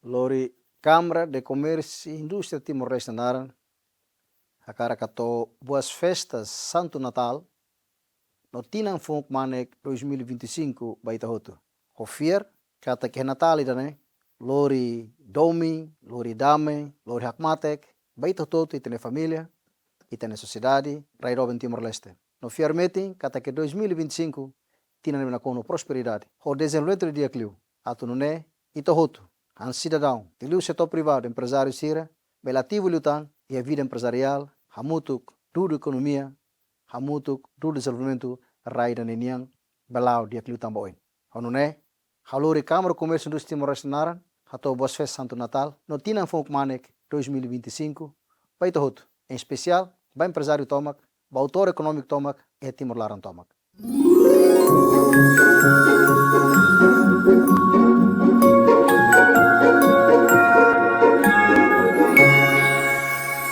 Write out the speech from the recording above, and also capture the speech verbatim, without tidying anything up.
Lori Câmara de Comércio e Indústria Timor-Leste naran, hakarak hato'o boas festas Santo Natal no Tinan Foun Kmanek dois mil e vinte e cinco ba ita hotu. Ho fiar katak iha Natal ida-ne'e, lori domin, lori dame, lori hakmatek ba ita hotu-hotu, ita-nia família, ita-nia sosiedade, rai doben Timor-Leste. No fiar metin katak dois mil e vinte e cinco tinan ne'ebé nakonu prosperidade ho dezenvolvimentu di'ak liu. Atu nune'e ita hotu, hanesan sidadaun, liuliu setór privadu, emprezáriu sira, bele ativu liután iha vida empresariál, hamutuk dudu ekonomia, hamutuk dudu dezenvolvimentu rai ida-ne'e nian, bele la'o di'ak liután ba oin. Ho nune'e, ha'u lori Câmara Comércio e Indústria Timor-Leste naran, hato'o boas festas Santo Natal no Tinan Foun Kmanek dois mil e vinte e cinco ba ita hotu, em especial ba emprezáriu tomak, ba autór ekonómiku tomak iha Timor laran tomak.